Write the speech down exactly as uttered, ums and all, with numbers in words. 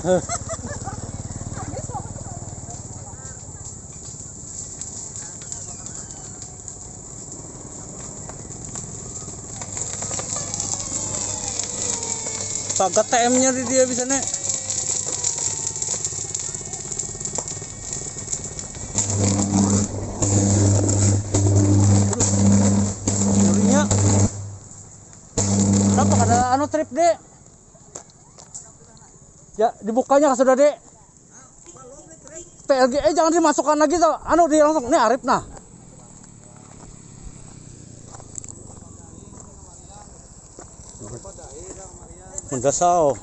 Heh. Pagat T M-nya di dia bisa nih. Ngerinya. Kenapa kada anu trip deh? Ya, dibukanya sudah deh. P L G, eh, jangan dimasukkan lagi tuh. Anu, di langsung. Ini Arif nah. Mendasau.